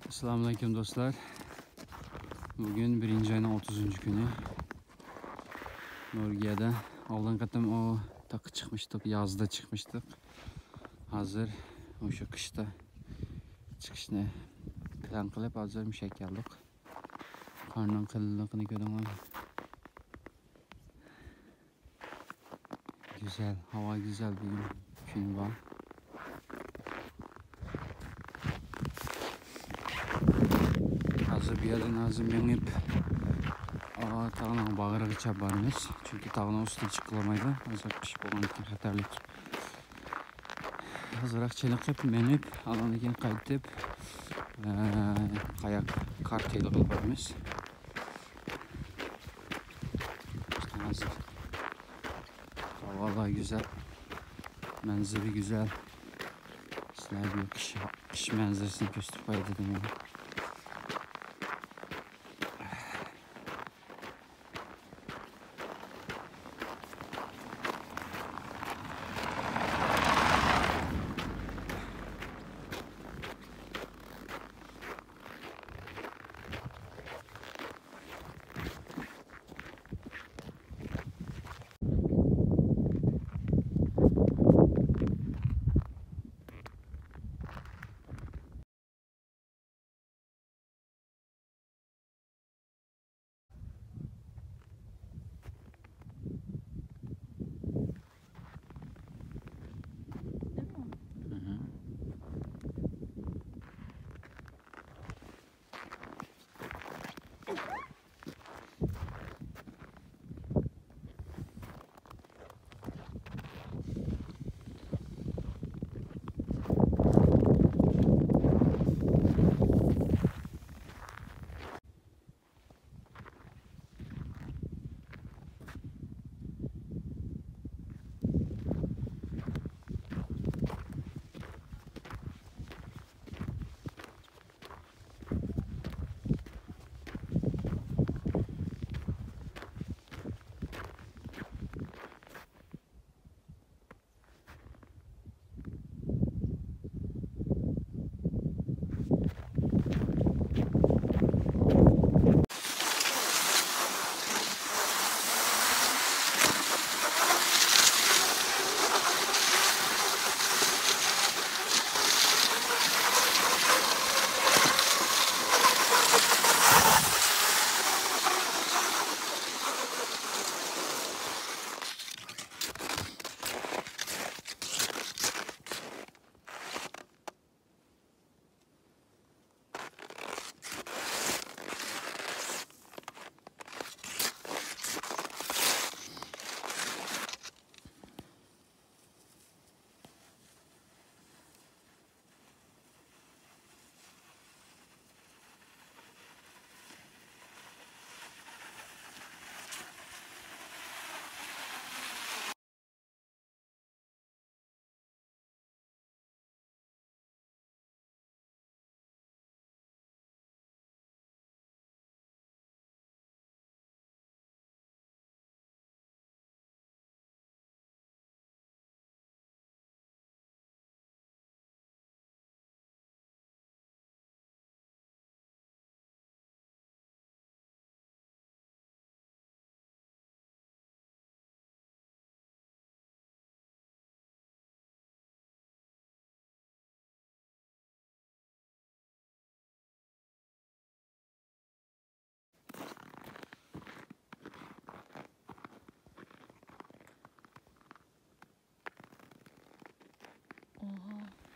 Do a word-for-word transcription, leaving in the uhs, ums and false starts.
ئەسسالامۇئەلەيكۇم دوستلار. بۈگۈن بىرىنچى ئاينىڭ ئوتتۇزىنچى كۈنى. نورۋېگىيەدە ئالدىنقى قېتىم ئۇ تاغقا چىقمىشتۇق، يازدا چىقمىشتۇق. ھازىر مۇشۇ قىشتا چىقىشنى پىلان قىلىپ، ھازىر مۇشۇ يەرگە كەلدۇق. قارنىڭ قېلىنلىقىنى كۆرۈڭلار. گۈزەل، ھاۋا گۈزەل، بۈگۈن كۈن بار. ھازىر بۇ يەردىن ھازىر مېڭىپ، ئا، تاغنىڭ باغرىغىچە بارىمىز. چۈنكى تاغنىڭ ئۈستىگە چىققىلى بولمايدۇ. ھازىر قىش بولغاندىكىن خەتەرلىك. ئازراق چېنىقىپ، مېڭىپ، ئاندىن كېيىن قايتىپ، ئە، قاياق، كارت تېيىلغىلى بارىمىز. ھازىر ھاۋالار گۈزەل، مەنزىرە گۈزەل. سىلەرگە قىش، قىش مەنزىرىسىنى كۆرسىتىپ قوياي دېدىم. ئاھا.